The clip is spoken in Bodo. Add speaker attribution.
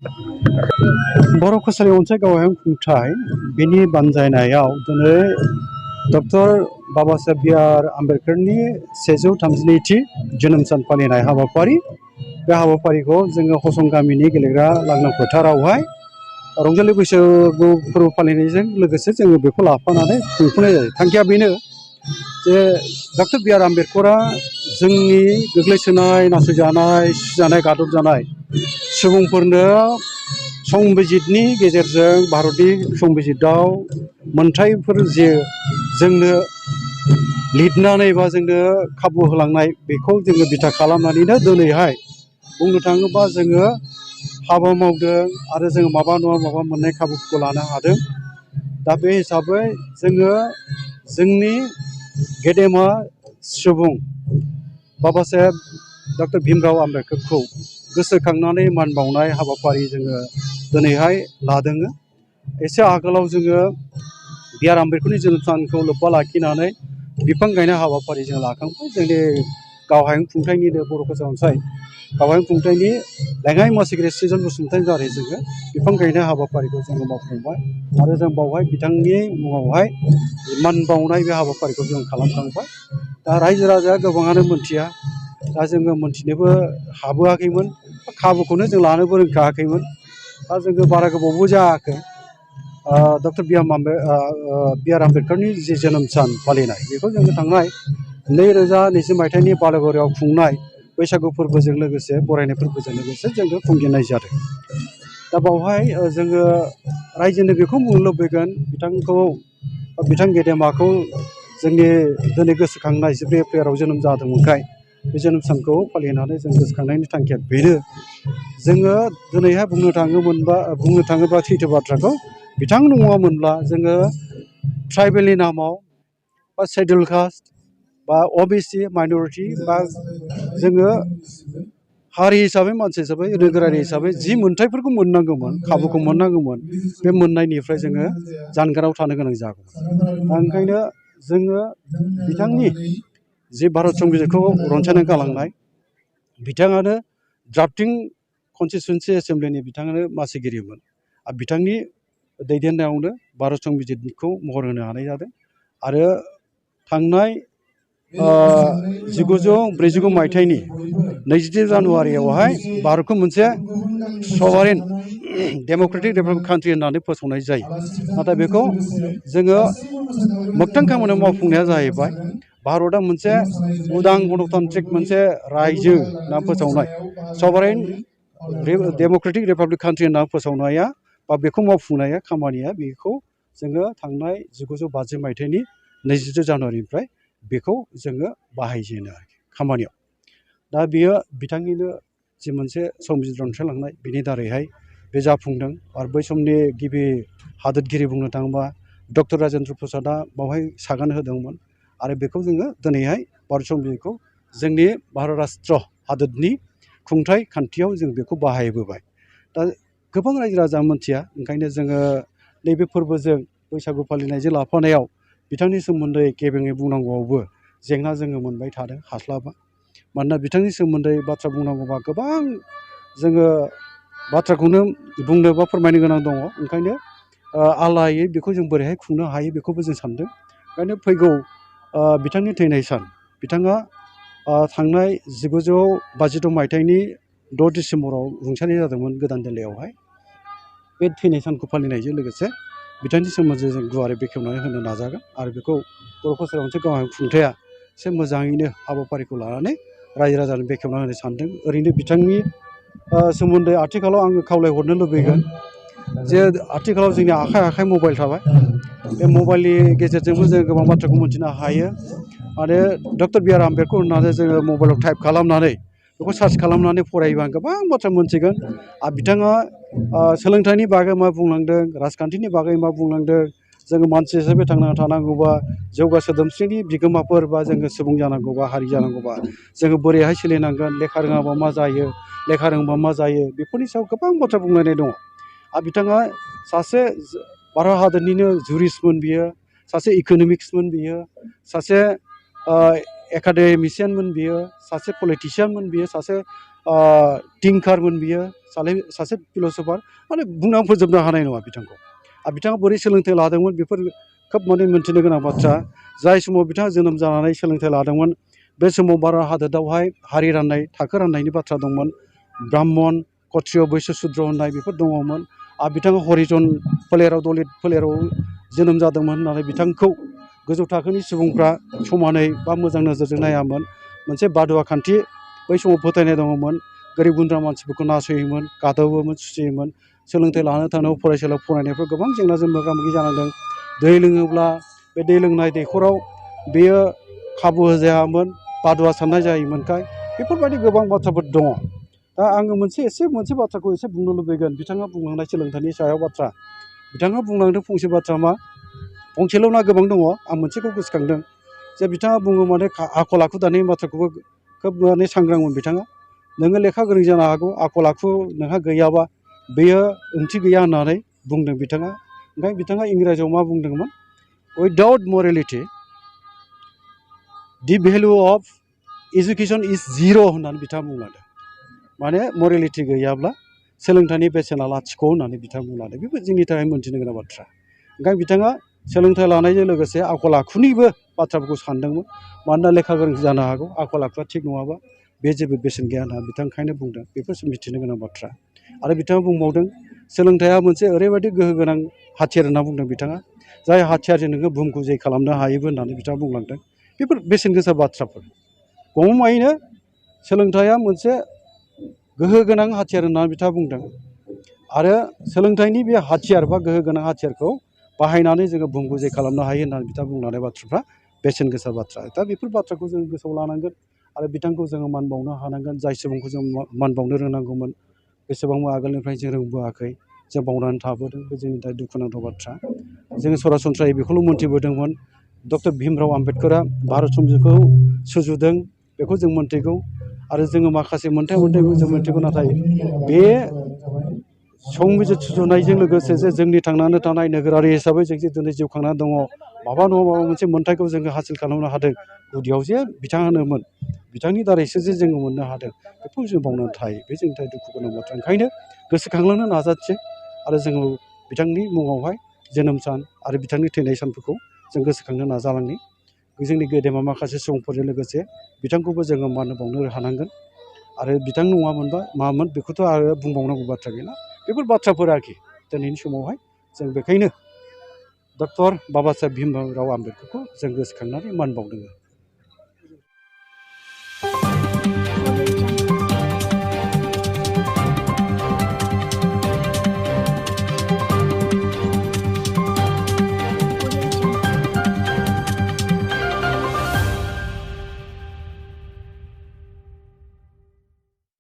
Speaker 1: बर' कसारि अनसाय गावहाय खुंथाय बेनि बानजायनायाव दिनै doctor Baba Saheb B R आम्बेडकारनि 132थि जोनोम सान फालिनाय हाबाफारि बे हाबाफारिखौ जोङो हसन गामिनि गेलेग्रा लांदां फोथारावहाय रंजालि बैसागु फोरबो फालिनायजों लोगोसे जोङो बेखौ लाफानानै खुंफुंनाय जायो। थांखिया बेनो जे डक्टर बि आर आम्बेडकरा जोंनि गोग्लैसोनाय नासयजानाय सुजानाय गादबजानाय सुबुंफोरनो संबिजितनि गेजेरजों भारतनि संबिजितआव मोनथायफोर जे जोंनो लिरनानै बा जोंनो खाबु होलांनाय बेखौ जोङो बिथा खालामनानैनो दिनैहाय बुंनो थाङोबा जोङो हाबा मावदों आरो जोङो माबा नङा माबा मोननाय खाबुफोरखौ लानो हादों। दा बे हिसाबै जोङो जोंनि गेदेमा सुबुं बाबा साहेब डक्टर भीमराव आम्बेडकारखौ गोसोखांनानै मान बावनाय हाबाफारि जोङो दिनैहाय लादों। एसे आगोलाव जोङो बि आर आम्बेडकारनि जोनोम सानखौ लोब्बा लाखिनानै बिफां गायनाय हाबाफारि जों लाखांबाय। जोंनि गावहायुं खुंथायनिनो बर' कसारि अनसाय गावहायुं खुंथायनि लेङाइ मासिगिरि सृजन बसुमतारिनि दारै जोङो बिफां गायनाय हाबाफारिखौ जोङो मावफुंबाय आरो जों बावहाय बिथांनि मुङावहाय मान बावनाय बे हाबाफारिखौ जों खालामखांबाय। दा रायजो राजाया गोबाङानो मोनथिया, दा जोङो मोनथिनोबो हाबोआखैमोन, खाबुखौनो जों लानोबो रोंखायाखैमोन। दा जोङो बारा गोबावबो जायाखै डक्टर बि आर आम्बेडकारनि जि जोनोम सान फालिनाय बेखौ जोङो थांनाय 2020 मायथाइनि बार'गरियाव खुंनाय बैसागु फोरबोजों लोगोसे बरायनाय फोरबोजों लोगोसे जोङो खुंजेननाय जादों। दा बावहाय जोङो रायजोनो बेखौ बुंनो लुबैगोन बिथांखौ बिथां गेदेमाखौ जोंनि दिनै गोसोखांनाय 14 एप्रिलाव जोनोम जादोंमोनखाय बे जोनोम सानखौ फालिनानै जों गोसोखांनायनि थांखिया बेनो। जोङो दिनैहाय बुंनो थाङोबा सैथो बाथ्राखौ बिथां नङामोनब्ला जोङो ट्राइबेलनि नामाव बा सेडुल कास्ट बा अबिसि माइन'रिटि बा जोङो हारि हिसाबै मानसि हिसाबै नोगोरारि हिसाबै जि मोनथायफोरखौ मोननांगौमोन खाबुखौ मोननांगौमोन बे मोननायनिफ्राय जोङो जानगाराव थानो गोनां जागौमोन। दा ओंखायनो जोङो बिथांनि जि भारत संबिजितखौ रनसायनानै गालांनाय बिथाङानो ड्राफ्टिं कनस्टिटिउन्सि एसेमब्लिनि बिथाङानो मासिगिरिमोन आरो बिथांनि दैदेननायावनो भारत संबिजितखौ महर होनो हानाय जादों। आरो थांनाय 1949 मायथाइनि 22 जानुवारियावहाय भारतखौ मोनसे सभारेन डेम'क्रेटिक रिपाब्लिक कान्ट्रि होननानै फोसावनाय जायो। नाथाय बेखौ जोङो मोगथां खामानियाव मावफुंनाया जाहैबाय भारतआ मोनसे उदां गणतान्त्रिक मोनसे रायजो होनना फोसावनाय सभारेन डेम'क्रेटिक रिपाब्लिक कान्ट्रि होनना फोसावनाया बा बेखौ मावफुंनाया खामानिया बेखौ जोङो थांनाय 1950 मायथाइनि 22 जानुवारिनिफ्राय बेखौ जोङो बाहायजेनो खामानियाव। दा बियो बिथांनिनो जि मोनसे संबिजित रनसायलांनाय बिनि दारैहाय बे जाफुंदों। आरो बै समनि गिबि हादोरगिरि बुंनो थाङोबा डक्टर राजेन्द्र प्रसादआ बावहाय सागान होदोंमोन आरो बेखौ जोङो दिनैहाय भारत संबिजितखौ जोंनि भारत राष्ट्र हादोरनि खुंथाय खान्थियाव जों बेखौ बाहायबोबाय। दा गोबां रायजो राजा मोनथिया, ओंखायनो जोङो नैबे फोरबोजों बैसागु फालिनायजों लाफानायाव बिथांनि सोमोन्दै गेबेङै बुंनांगौआवबो जेंना जोङो मोनबाय थादों, हास्लाबा। मानोना बिथांनि सोमोन्दै बाथ्रा बुंनांगौबा गोबां जोङो बाथ्राखौनो बुंनो बा फोरमायनो गोनां दङ। ओंखायनो आलायै बेखौ जों बोरैहाय खुंनो हायो बेखौबो जों सानदों। ओंखायनो फैगौ बिथांनि थैनाय सान, बिथाङा थांनाय 1952 मायथाइनि 6 डिसेम्बराव रुंसारि जादोंमोन गोदान दिल्लीयावहाय। बे थैनाय सानखौ फालिनायजों लोगोसे बिथांनि सोमोन्दै जों गुवारै बेखेवनानै होनो नाजागोन आरो बेखौ बर' कसारि अनसाय गावहायुं खुंथाया एसे मोजाङैनो हाबाफारिखौ लानानै रायजो राजानो बेखेवना होनो सानदों। ओरैनो बिथांनि सोमोन्दै आथिखालाव आङो खावलायहरनो लुबैगोन जे आथिखालाव जोंनि आखाइ आखाइ मबाइल थाबाय, बे मबाइलनि गेजेरजोंबो जों गोबां बाथ्राखौ मिथिनो हायो। आरो डक्टर बि आर आम्बेडकर होननानै जोङो मबाइलाव टाइप खालामनानै बेखौ सार्च खालामनानै फरायोबा गोबां बाथ्रा मोनथिगोन। आरो बिथाङा सोलोंथाइनि बागै मा बुंलांदों, राजखान्थिनि बागै मा बुंलांदों, जोङो मानसि हिसाबै थांना थानांगौबा जौगा सोदोमस्रिनि बिगोमाफोर बा जोङो सुबुं जानांगौबा हारि जानांगौबा जोङो बोरैहाय सोलिनांगोन, लेखा रोङाबा मा जायो, लेखा रोंबा मा जायो, बेफोरनि सायाव गोबां बाथ्रा बुंलायनाय दङ। आरो बिथाङा सासे भारत हादरनिनो जुरिसमोन, बियो सासे इक'नमिक्समोन, बियो सासे एकाडेमिसियानमोन, बियो सासे पलिटिसियानमोन, बियो सासे थिंकारमोन बियो सासे फिल'सफार माने बुंनानै फोजोबनो हानाय नङा बिथांखौ। आरो बिथाङा बोरै सोलोंथाइ लादोंमोन बेफोर खोब माने मिन्थिनो गोनां बाथ्रा। जाय समाव बिथाङा जोनोम जानानै सोलोंथाइ लादोंमोन बे समाव भारत हादोरावहाय हारि राननाय थाखो राननायनि बाथ्रा दंमोन। ब्राह्मण क्षत्रिय बैश्य शुद्र होननाय बेफोर दङमोन। आरो बिथाङा हरिजन फोलेराव दलित फोलेराव जोनोम जादोंमोन होननानै बिथांखौ गोजौ थाखोनि सुबुंफ्रा समानै बा मोजां नोजोरजों नायामोन। मोनसे बादुवा खान्थि बै समाव फोथायनाय दङमोन। गोरिब गुन्द्रा मानसिफोरखौ नासयोमोन, गादबोमोन, सुसियोमोन। सोलोंथाइ लानो थांनायाव फरायसालियाव फरायनायफ्राव गोबां जेंनाजों मोगा मोगि जानांदों। दै लोङोब्ला बे दै लोंनाय दैखराव बेयो खाबु होजायामोन, बादुवा साननाय जायोमोनखाय बेफोरबायदि गोबां बाथ्राफोर दङ। दा आङो मोनसे बाथ्राखौ एसे बुंनो लुबैगोन। बिथाङा बुंलांनाय सोलोंथाइनि सायाव बाथ्रा। बिथाङा बुंलांदों फंसे बाथ्रा मा फंसेल' ना गोबां दङ। आं मोनसेखौ गोसोखांदों जे बिथाङा बुङो माने आखल आखु दानायनि बाथ्राखौबो खोब माने सांग्रांमोन बिथाङा। नोङो लेखा गोरों जानो हागौ, आखल आखु नोंहा गैयाबा बेयो ओंथि गैया होननानै बुंदों बिथाङा। ओंखायनो बिथाङा इंराजियाव मा बुंदोंमोन, without morality the value of education is zero' होननानै बिथाङा बुंलांदों। माने मरेलिटि गैयाब्ला सोलोंथाइनि बेसेना लाथिख' होननानै बिथाङा बुंलांदों। बेबो जोंनि थाखाय मोनथिनो गोनां बाथ्रा। ओंखायनो बिथाङा सोलोंथाइ लानायजों लोगोसे आखल आखुनिबो बाथ्राफोरखौ सानदोंमोन। मानोना लेखा गोरों जानो हागौ, आखल आखुआ थिग नङाबा बे जेबो बेसेन गैया होनना बिथाङा ओंखायनो बुंदों। बेफोर मिथिनो गोनां बाथ्रा। आरो बिथाङा बुंबावदों सोलोंथाइया मोनसे ओरैबायदि गोहो गोनां हाथियार होनना बुंदों बिथाङा, जाय हाथियारजों नोङो बुहुमखौ जै खालामनो हायोबो होननानै बिथाङा बुंलांदों। बेफोर बेसेन गोसा बाथ्राफोर। गमामायैनो सोलोंथाइया मोनसे गोहो गोनां हाथियार होननानै बिथाङा बुंदों। आरो सोलोंथाइनि बे हाथियार बा गोहो गोनां हाथियारखौ बाहायनानै जोङो बुहुमखौ जै खालामनो हायो होननानै बिथाङा बुंलांनाय बाथ्राफ्रा बेसेन गोसा बाथ्रा। दा बेफोर बाथ्राखौ जों गोसोआव लानांगोन आरो बिथांखौ जोङो मान बावनो हानांगोन। जाय सुबुंखौ जों मान बावनो रोंनांगौमोन बेसेबांबा आगोलनिफ्राय जों रोंबोआखै, जों बावनानै थाबोदों। बे जोंनि थाखाय दुखुनांथाव बाथ्रा। जोङो सरासनस्रायै बेखौल' मोनथिबोदोंमोन डक्टर भीमराव आम्बेडकारा भारत संबिजितखौ सुजुदों, बेखौ जों मोनथिगौ। आरो जोङो माखासे मोनथायखौ जों मोनथिगौ। नाथाय बे संबिजित सुजुनायजों लोगोसे जे जोंनि थांनानै थानाय नोगोरारि हिसाबै जों जे दिनै जिउ खांनानै दङ, माबा नङा माबा मोनसे मोनथायखौ जोङो हासिल खालामनो हादों, गुदियाव जे बिथाङानोमोन, बिथांनि दारैसो जे जोङो मोननो हादों, बेखौ जों बावनानै थायो। बे जोंनि थाखाय दुखु गोनां बाथ्रा। ओंखायनो गोसोखांलांनो नाजासै आरो जोङो बिथांनि मुङावहाय जोनोम सान आरो बिथांनि थैनाय सानफोरखौ जों गोसोखांनो नाजालांनि। जोंनि गेदेमा माखासे सुबुंफोरजों लोगोसे बिथांखौबो जोङो मान बावनो हानांगोन। आरो बिथां नङामोनबा मामोन बेखौथ' आरो बुंबावनांगौ बाथ्रा गैला। बेफोर बाथ्राफोर आरोखि दिनैनि समावहाय जों बेखायनो डक्टर बाबा साहेब भीमराव आम्बेडकारखौ जों गोसोखांनानै मान बावदों।